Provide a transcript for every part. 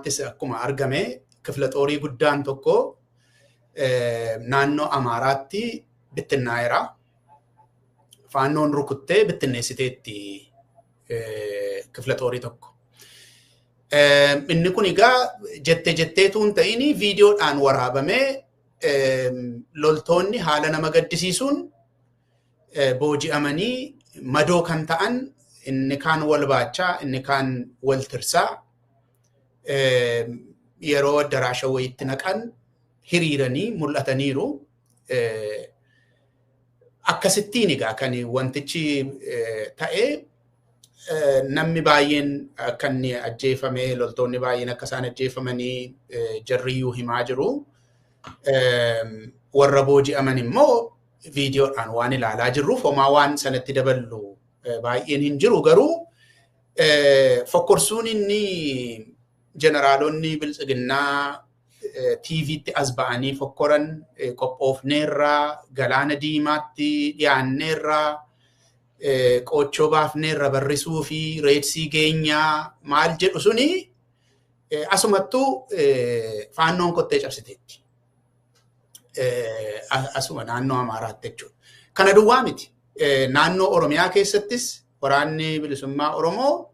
Akkuma argame kifla xoorii guddaan tokko naannoo Amaaraatti bittinnaa'eera. Faannoon rukuttee bittinneessiteetti kifla xoorii tokko. Inni kun egaa jettee jetteetu hin ta'in, viidiyoodhaan waraabamee loltoonni haala nama gaddisiisuun booji'amanii madoo kan ta'an, inni kaan wal baachaa, inni kaan wal tirsaa, yeroo addaraasha wayiitti naqan hiriiranii mul'ataniiru. Akkasittiin egaa kan wantichi ta'ee, namni baay'een akka inni ajjeefame, loltoonni baay'een akka isaan ajjeefamanii jarriyyuu himaa jiru. Warra booji'aman immoo viidiyoodhaan waan ilaalaa jirruuf homaa waan sanatti daballu baay'een hin jiru. Garuu fokkorsuun inni jeneraalonni biltsiginnaa TV'tti as ba'anii fokkoran, qophoofneerraa, galaana diimaatti dhiyaanneerraa, qoochoo baafneerra, barrisuu fi reedsii geenyaa maal jedhu suni asumattuu faannoon kottee cabsiteetti. Asuma naannoo Amaaraatti jechuudha. Kana duwwaa miti. Naannoo Oromiyaa keessattis waraanni bilisummaa Oromoo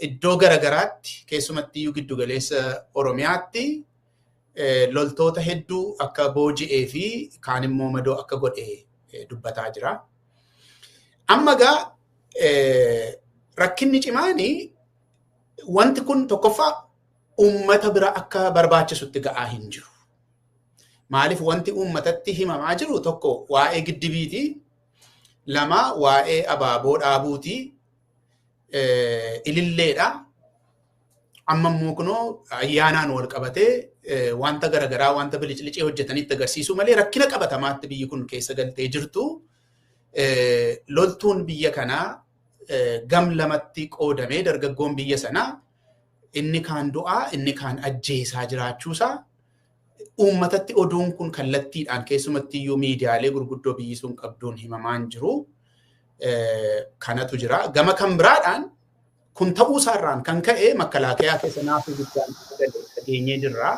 iddoo garagaraatti, keessumatti iyyuu giddugaleessa Oromiyaatti, loltoota hedduu akka booji'ee fi kaan immoo madoo akka godhe dubbataa jira. Amma egaa rakkinni cimaani wanti kun tokkoffaa uummata bira akka barbaachisutti ga'aa hin jiru. Maaliif? Wanti uummatatti himamaa jiru tokko waa'ee giddibiiti, lama waa'ee abaaboo dhaabuuti, ililleedha. Amma immoo kunoo ayyaanaan wal qabatee wanta garaagaraa, wanta biliclicee hojjetanitti agarsiisu malee, rakkina qabatamaatti biyyi kun keessa galtee jirtu, loltuun biyya kanaa gam lamatti qoodamee, dargaggoon biyya sanaa inni kaan du'aa, inni kaan ajjeesaa jiraachuusaa uummatatti oduun kun kallattiidhaan, keessumatti iyyuu miidiyaalee gurguddoo biyyi sun qabduun himamaan jiru. Kanatu jira. Gama kan biraadhaan kun ta'uu isaarraan kan ka'e makkalaakayaa keessa naafuu guddaan dhageenyee jirra.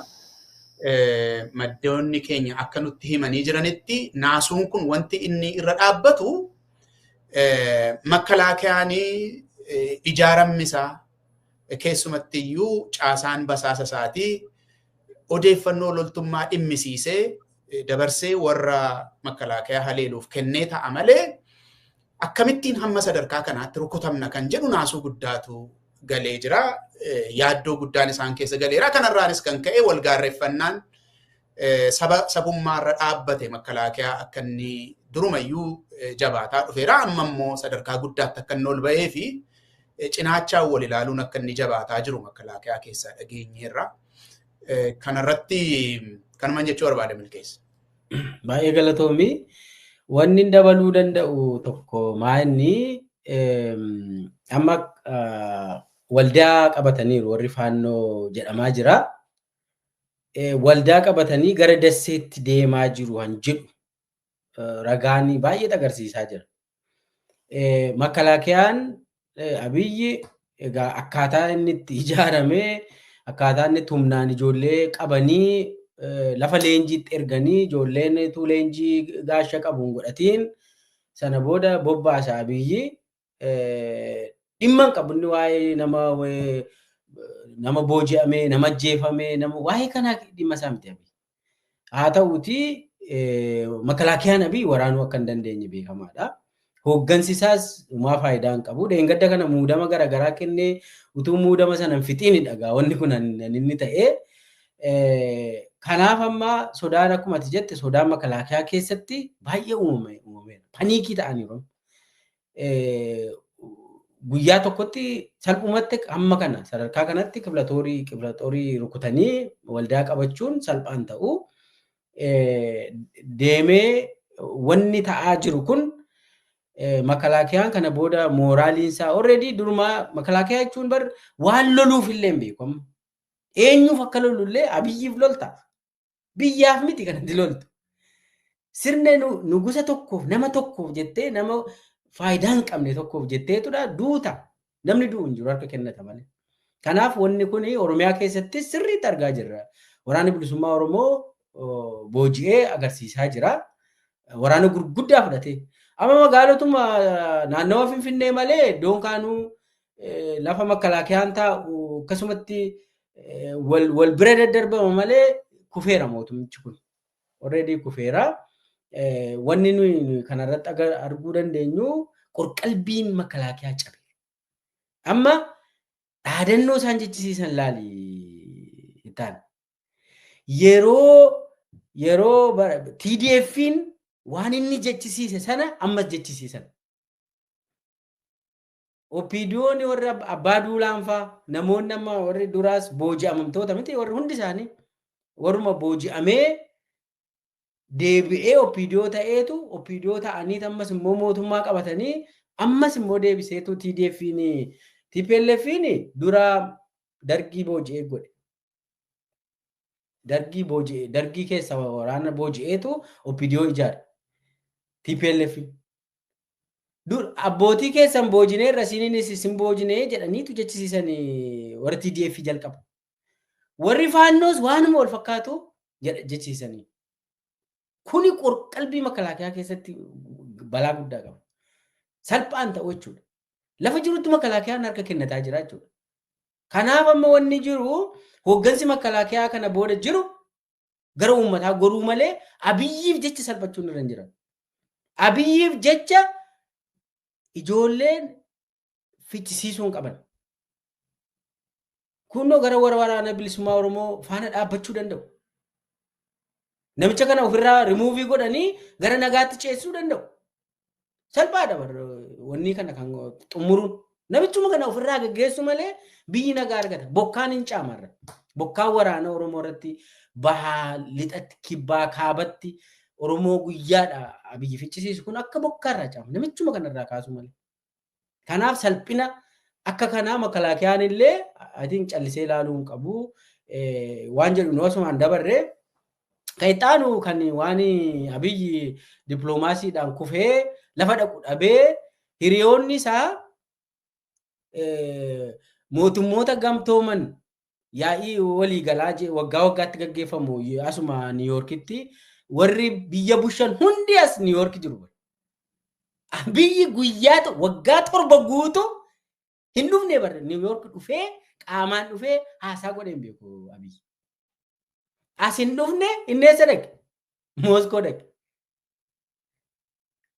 Maddoonni keenya akka nutti himanii jiranitti, naasuun kun wanti inni irra dhaabbatu makkalaakayaan ijaaramni isaa, keessumatti iyyuu caasaan basaasa isaatii, odeeffannoo loltummaa dhimmisiisee dabarsee warra makkalaakayaa haleeluuf kennee ta'a malee, akkamittiin hamma sadarkaa kanaatti rukutamna kan jedhu naasuu guddaatu galee jira. Yaaddoo guddaan isaan keessa galeera. Kanarraanis kan ka'e wal gaarreeffannaan saba sabummaarra dhaabbate makkalaakayaa akka inni durumayyuu jabaataa dhufeera. Amma immoo sadarkaa guddaatti akka inni ol ba'ee fi cinaachaan wal ilaaluun akka inni jabaataa jiru makkalaakayaa keessaa dhageenyeerra. Kanarratti kanumaan jechuu barbaada, milkeessa. Baay'ee galatoomi. Wanni dabaluu danda'u tokko maa inni amma waldaa qabataniiru warri faannoo jedhamaa jira. Waldaa qabatanii gara dasseetti deemaa jiru han jedhu ragaan baay'ee agarsiisaa jira. Makalaakiyaan Abiyyi egaa akkaataa inni itti ijaaramee, akkaataa inni itti humnaan ijoollee qabanii lafa leenjiitti erganii, ijoolleen utuu leenjii gaasha qabuun godhatiin sana booda bobbaasa. Abiyyi dhimma hin qabu inni waa'ee nama booji'amee, nama ajjeefamee, nama waa'ee kanaa dhimma isaa miti Abiyyi. Haa ta'uutii makalaakiyaan Abiyyi waraanuu akka hin dandeenye beekamaadha. Hooggansi isaas homaa faayidaa hin qabu. Dheengadda kana muudama garaagaraa kennee utuu muudama sana hin fixiin dhagaa wanni kun inni ta'ee. Kanaaf amma sodaan, akkuma ati jette, sodaan makalaakiyaa keessatti baay'ee uumameera. Panic ta'aniiru. Guyyaa tokkotti salphumatti hamma kana sadarkaa kanatti kifla xoorii rukutanii waldaa qabachuun salphaan ta'u. Deemee wanni ta'aa jiru kun makalaakiyaan kana booda mooraaliin isaa already durumaa, makalaakiyaa jechuun bar waan loluuf illee hin beeku amma. Eenyuuf akka lolu illee, Abiyyiif lolta. Biyyaaf miti kanatti loltu. Sirna nugusa tokkoof, nama tokkoof jettee, nama faayidaa hin qabne tokkoof jetteetudha duuta. Namni du'u hin jiru, harka kennata malee. Kanaaf wanni kun Oromiyaa keessatti sirriitti argaa jirra. Waraanni bilisummaa Oromoo booji'ee agarsiisaa jira. Waraana gurguddaa fudhatee. Amma magaalotuma naannawa Finfinnee malee iddoon kaanuu lafa makkalaakiyaan taa'u akkasumatti wal bira daddarbama malee kufeera mootummichi kun. Already kufeera. Wanni nuyi kanarratti arguu dandeenyu qorqalbiin makalaakiyaa cabe. Amma dhaadannoo isaan jechisiisan laali ittaan. Yeroo TDF'n waan inni jechisiise sana ammas jechisiisan. OPDO'n warra abbaa duulaan faa namoonni amma warri duraas booji'amtoota miti warri hundi isaanii warruma booji'amee deebi'ee OPDO ta'eetu OPDO ta'anii ammas immoo mootummaa qabatanii ammas immoo deebiseetu TDF'n TPLF'n dura dargii booji'ee godhe. Dargii booji'ee dargii keessa waraana booji'eetu OPDO ijaare. TPLF. Dur abbootii keessan boojinee irra isiniinis isin boojinee jedhaniitu jechisiisan warri TDF jalqaba. Warri faannoos waanuma wal fakkaatu jechisiisanii. Kuni qorqalbii makalaakiyaa keessatti balaa guddaa qaba. Salphaan ta'u jechuudha. Lafa jirutti makalaakiyaan harka kennataa jira jechuudha. Kanaaf amma wanni jiru hooggansi makalaakiyaa kana booda jiru gara uummataa goruu malee Abiyyiif jecha salphachuun irra hin jiran. Abiyyiif jecha ijoolleen fichisiisuu hin qaban. Kunoo gara waraana bilisummaa Oromoo faana dhaabbachuu danda'u. Namicha kana ofirraa rimuuvii godhanii gara nagaatti ceesisuu danda'u. Salphaadha wanni kana kan xumuruun. Namichuma kana ofirraa gaggeessu malee biyyi nagaa argata. Bokkaan hin caamarra. Bokkaan waraana Oromoo irratti bahaa, lixatti, kibbaa, kaabatti Oromoo guyyaadha Abiyyi fichisiisu kun akka bokkaarraa caama. Namichuma kanarraa kaasu malee. Kanaaf salphina akka kanaa makalaakiyaan illee I think callisee ilaaluu hin qabu. Waan jedhu nu asumaan dabarree kan itti aanu kan waan Abiyyi dippiloomaasiidhaan kufee lafa dhaqu dhabee hiriyoonni isaa mootummoota gamtooman yaa'ii waliigalaa waggaa waggaatti gaggeeffamu asuma Niiyoorkitti warri biyya bushan hundi as Niiyoork jiru. Abiyyi guyyaa waggaa 7 guutuu hin dhufne barre Niiyoork dhufee qaamaan dhufee haasaa godhee hin beeku Abiyyi. As hin dhufne inni eessa dhaqe? Mooskoo dhaqe.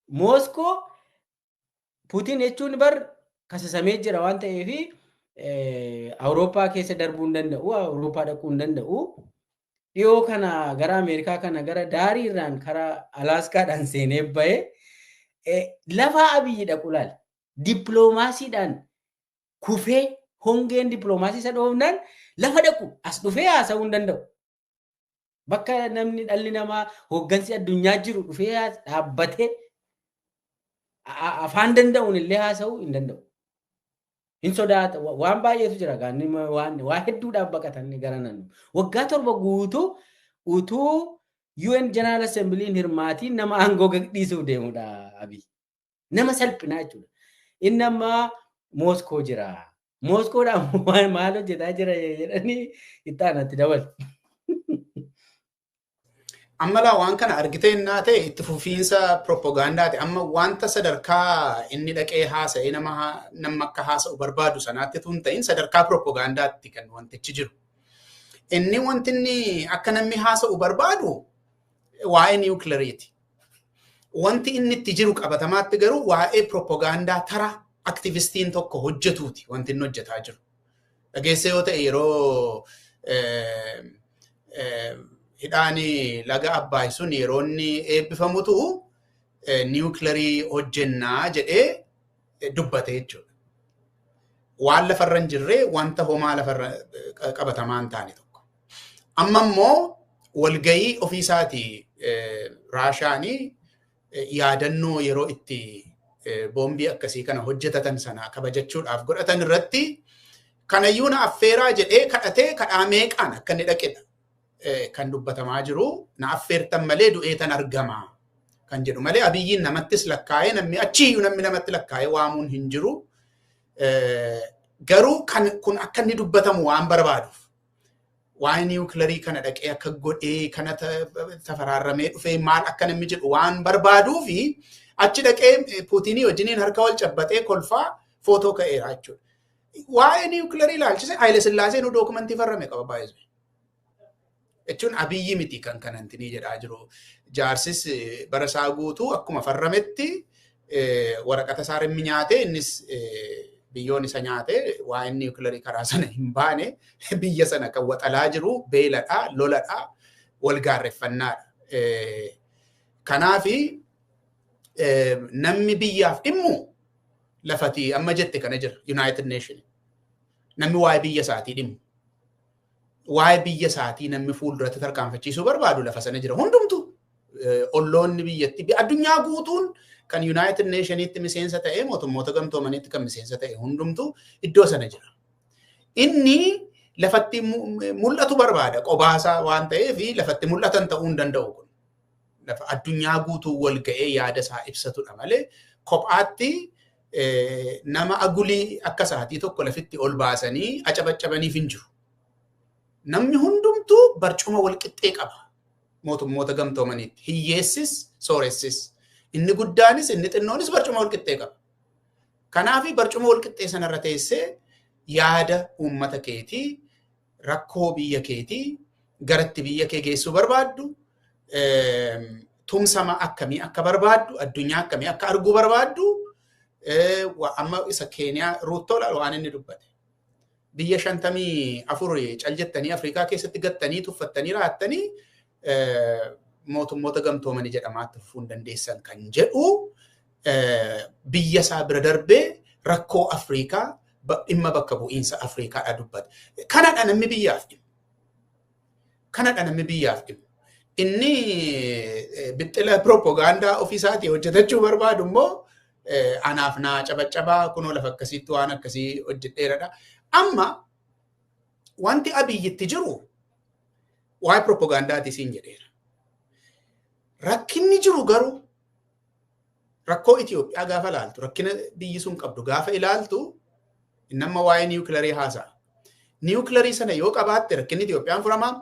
Mooskoo Putin jechuun bar kasasamee jira waan ta'eef Awurooppaa keessa darbuu hin danda'u, Awurooppaa dhaquu hin danda'u. Dhiyoo kana gara Ameerikaa kana gara daarii irraan karaa Alaaskaadhaan seenee bahee lafa Abiyyi dhaqu laala. Dippiloomaasiidhaan kufee hongeen dippiloomaasii isa dhoofnaan lafa dhaqu as dhufee haasa'uu hin danda'u. Bakka namni dhalli namaa hooggansi addunyaa jiru dhufee dhaabbatee afaan danda'uun illee haasa'uu hin danda'u. Hin sodaata waan baay'eetu jira gaanni waan waa hedduudhaaf baqatan gara naannoo. Waggaa 7 guutuu utuu UN General Assembly'n hirmaatiin nama aangoo gadhiisuuf deemudha Abiy. Nama salphinaa jechuudha. Inni amma Mooskoo jira. Mooskoodhaan maal hojjetaa jira jedhanii itti aanatti dabalu. Amma laa waan kana argitee innaa ta'e itti fufiinsa propagaandaati. Amma wanta sadarkaa inni dhaqee haasa'ee nama akka haasa'u barbaadu sanaatti tun ta'in sadarkaa propagaandaatti kan wantichi jiru. Inni wanti inni akka namni haasa'u barbaadu waa'ee niwukilariiti. Wanti inni itti jiru qabatamaatti garuu waa'ee propagaandaa tara aktivistiin tokko hojjetuuti wanti inni hojjetaa jiru. Dhageessee yoo ta'e yeroo hidhaan laga Abbaay sun yeroo inni eebbifamutu niwukilarii hojjennaa jedhee dubbate jechuudha. Waan lafarra hin jirre wanta homaa lafarra qabatamaa hin taane tokko. Amma immoo walgayii ofiisaatii Raashaanii yaadannoo yeroo itti boombii akkasii kana hojjetatan sana kabajachuudhaaf godhatan irratti kanayyuu na affeeraa jedhee kadhatee kadhaa meeqaan akka inni dhaqedha. Kan dubbatamaa jiru na affeertan malee du'eetan argama kan jedhu malee Abiyyiin namattis lakkaa'ee namni achiiyyuu namni namatti lakkaa'ee waamuun hin jiru. Garuu kun akka inni dubbatamu waan barbaaduuf waa'ee niwukilarii kana dhaqee akka godhee kana tafaraarramee dhufee maal akka namni jedhu waan barbaaduu fi achi dhaqee Puutinii wajjiniin harka wal cabbaxee kolfaa footoo ka'eera jechuudha. Waa'ee niwukilarii ilaalchise Haayile Sillaaseen dookumentii farrame qaba baay'ee. Jechuun Abiyyi miti kan kanantinii jedhaa jiru. Jaarsis bara isaa guutuu akkuma farrametti waraqata isaa rimmi nyaate innis biyyoon isa nyaate waa'een niwukilarii karaa sana hin baane biyya sana kan waxalaa jiru beeladha, loladha, wal gaarreeffannaadha. Kanaafi namni biyyaaf dhimmu lafati amma jette kana jira United Nation. Namni waa'ee biyya isaatii dhimmu. Waa'ee biyya isaatii namni fuulduratti tarkaanfachiisuu barbaadu lafa sana jira. Hundumtu olloonni biyyatti addunyaa guutuun kan United Nationitti miseensa ta'e mootummoota gamtoomanitti kan miseensa ta'e hundumtu iddoo sana jira. Inni lafatti mul'atu barbaada qobaasaa waan ta'eef lafatti mul'atan ta'uu hin danda'u kun. Lafa addunyaa guutuu wal ga'ee yaada isaa ibsatudha malee kophaatti nama agulii akka isaatii tokko lafitti ol baasanii acabaccabaniif hin jiru. Namni hundumtuu barcuma wal qixxee qaba mootummoota gamtoomaniitti. Hiyyeessis sooressis. Inni guddaanis inni xinnoonis barcuma wal qixxee qaba. Kanaaf barcuma wal qixxee sanarra teessee yaada uummata keetii, rakkoo biyya keetii, garatti biyya kee geessuu barbaaddu, tumsama akkamii akka barbaaddu, addunyaa akkamii akka arguu barbaaddu, amma isa Keeniyaa Ruuttoo waan inni dubbate. Biyya 54 cal jettanii Afrikaa keessatti gattanii tuffattanii raattanii mootummoota gamtoomanii jedhamaatti fufuu hin dandeessan kan jedhu biyya isaa bira darbee rakkoo Afrikaa dhimma bakka bu'iinsa Afrikaadha dubbate. Kanadha namni biyyaaf dhimmu. Kanadha namni biyyaaf dhimmu. Inni bixxila pirooppogaandaa ofiisaatii hojjetachuu barbaadu immoo anaaf naa cabaccabaa kunoo lafa akkasiitti waan akkasii hojjedheeradha. Amma wanti Abiyyitti jiru waa'ee pirooppogaandaati siin jedheera. Rakkinni jiru garuu rakkoo Itoophiyaa gaafa ilaaltu, rakkina biyyi sun qabdu gaafa ilaaltu inni amma waa'ee niwukilarii haasa'a. Niwukilarii sana yoo qabaatte rakkinni Itoophiyaan furamaa?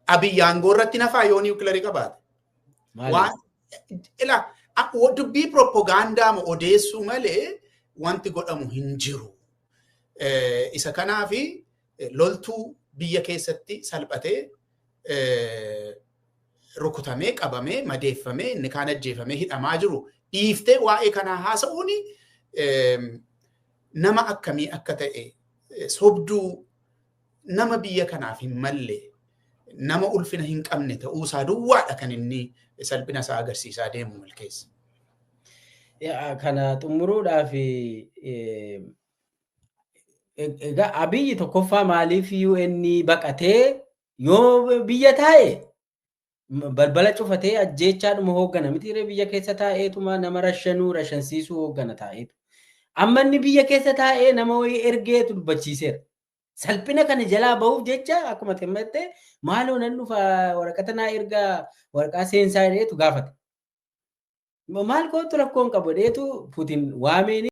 Abiyyi aangoo irratti nafaa yoo niwukilarii qabaate? Dubbii pirooppogaandaa odeessuu malee wanti godhamu hin jiru. Isa kanaafi loltuu biyya keessatti salphatee rukutamee qabamee madeeffamee inni kaan ajjeefamee hidhamaa jiru dhiiftee waa'ee kanaa haasa'uun nama akkamii akka ta'e sobduu nama biyya kanaaf hin malle nama ulfina hin qabne ta'uusaa duwwaadha kan inni salphina isaa agarsiisaa deemu milkeessa. Kana xumuruudhaaf egaa Abiyyi tokkoffaa maaliif UN baqatee yoo biyya taa'e balbala cufatee ajjeechaadhuma hooggana miti biyya keessa taa'eetuma nama rashanuu rashansiisuu hooggana taa'eetu. Amma inni biyya keessa taa'ee nama wayii ergeetu dubbachiiseera. Salphina kana jalaa bahuuf jecha akkuma ximmatte maaloo nan dhufa waraqata naa ergaa waraqaa seensaa jedheetu gaafate. Maal kootu rakkoon qabu jedheetu Putin waameen.